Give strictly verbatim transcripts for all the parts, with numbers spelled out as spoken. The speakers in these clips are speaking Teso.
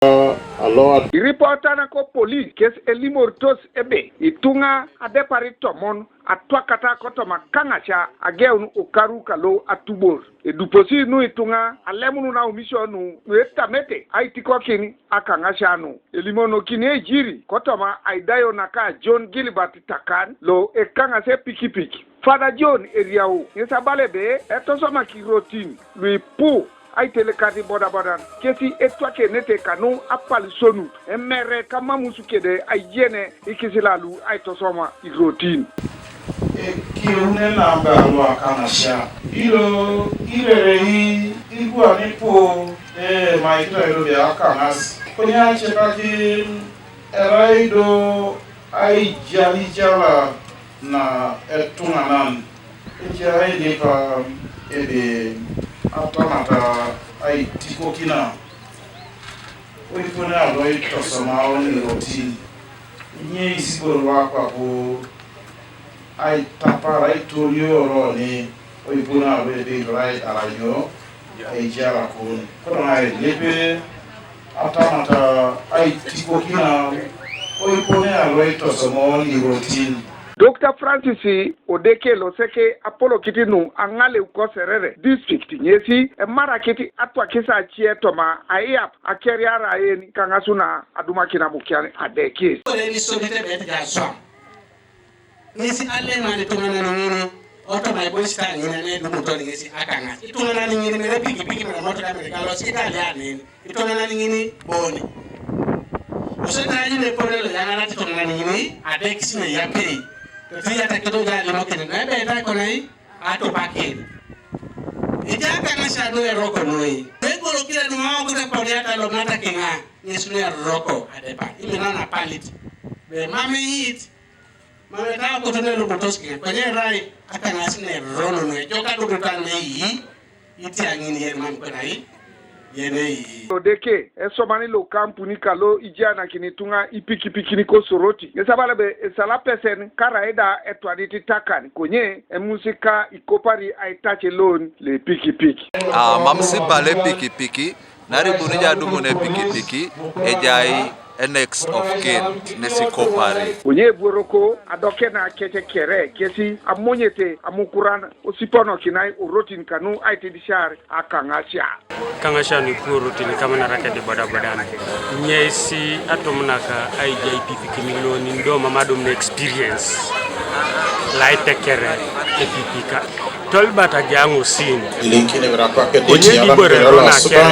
Aloat. Iripotana ko polis kes elimoritos ebe ituŋa adepar tomon atwakata kotoma kaŋasia ageun ukaru kalo atubor. Eduposi nu ituŋa alemun naumisio nu nuetamete aitikokin akaŋasia nu. Elimonokini ejiri kotoma aidayo naka John Gilbert Takan lo ekaŋas epikipik. Fada John Eriau ŋes abala ebe etosomak irotin luipu aitelekar bodabodan kesi etwakenete kanu apalisonut emere kamamus kede aiyene ikisila lu aitosoma irotin. Ekiune namba luakaŋasia ilo irerei irwanipo emaikitai lobe akaŋas konye acetakin erai do aijalijala na etuŋanan. Ejai lipa ebe atamata aitikokina oipone alo aitosomaun irotin. Inye isiborwa kwapu aitapar aitolio oroni oipone alo ebe irai aranyo aijarakun. Kotoma ailepe atamata aitikokina oipone alo aitosomaun irotin. Dr. Francis Odeke loseke apolokit nu aŋaleu koserere district ŋesi emarakit atwakis acie toma aiap akeriar aen kaŋasu na adumakin amukian adekis. Kore nisodit ebet jaswam ŋesi aleman ituŋanan ŋini otoma iboisita ŋina nedumuton ŋesi akaŋas ituŋanan ŋini mere pikipiki mere motoka mere kalo sida alianin. Ituŋanan ŋini boni. Kosodi aanyun epone loyaŋarat ituŋanan ŋini adekis neyapei. Totiyata kidogo alimokin naebeeta konai atupakin. Ejaa kaŋasia nu eroko noi. Negolokina nuaokut eponiata lomata kiŋa ŋes nu eroko adepa. Imina napalit. Be mam iit. Mam etau koto nelumotos kiŋa konye erai akaŋas nerono nu ejok adukutan neii. Itiaŋin yen mam konai yen eii. Odeke esomani lo kampuni kalo ijaanakin ituŋa ipikipikin ko Soroti ŋes abala ebe esala pesen karai da etwanit itakan konye emusika ikopari aitac loan lo epikipik. A, mam sibala epikipiki. Naarai ibuni ijo adumun epikipiki, ejai e next of kin nes ikopari. Konye ebworoko adokena kec kere kesi amonyete amukuran osiponokinai orotin kanu aitidisiar akaŋasia. Kaŋasia nuipu orotin kamanara kede bodabodan. Ŋesi atumunak aijai pikipiki milioni do mam adum na experience laitekere epikipika. Tolbat agia ŋosin. Konye ibore lo nakere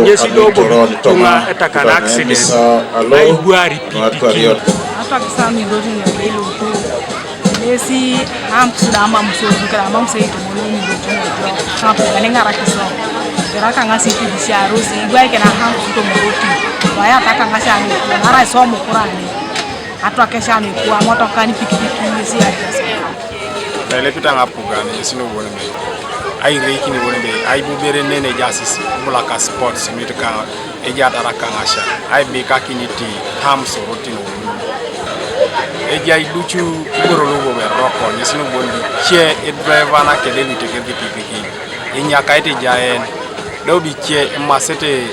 ŋesi do bobo tuŋa etakana accident aibuari pikipiki. Atwakisa mirotin ebe ilutu ŋesi amps da amam so dukara amam so itumono mirotin ebe amps da niŋarakiso. Eraka ŋasi itidisi arosi igwaikina amps tomoroti waya ataka ŋasi amekuo nara isomukurani. Atwakesha amekuo amotokan pikipiki ŋesi ajaso. Elepita ŋapugan ŋesi nobon be aireikin bon be aibubere nene ejasis bulaka sports mit ka ejatara kaŋasia aibikakinit hamsorotin olu. Ejai ducu iboro lobo beroko ŋesi nobon be ce idreva nakede luteker kipikiki inyakait ejaen. Do bice emasete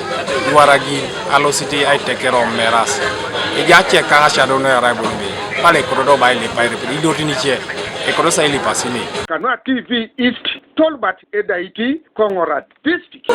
iwaragi alosit aiteker omeras. Ejace kaŋasia do noerai bon be pale ekoto do bailipa irepit idotin ice. Ekoto sa ilipasini. Kanua T V East, Tolbert Edaiti, Koŋorat District.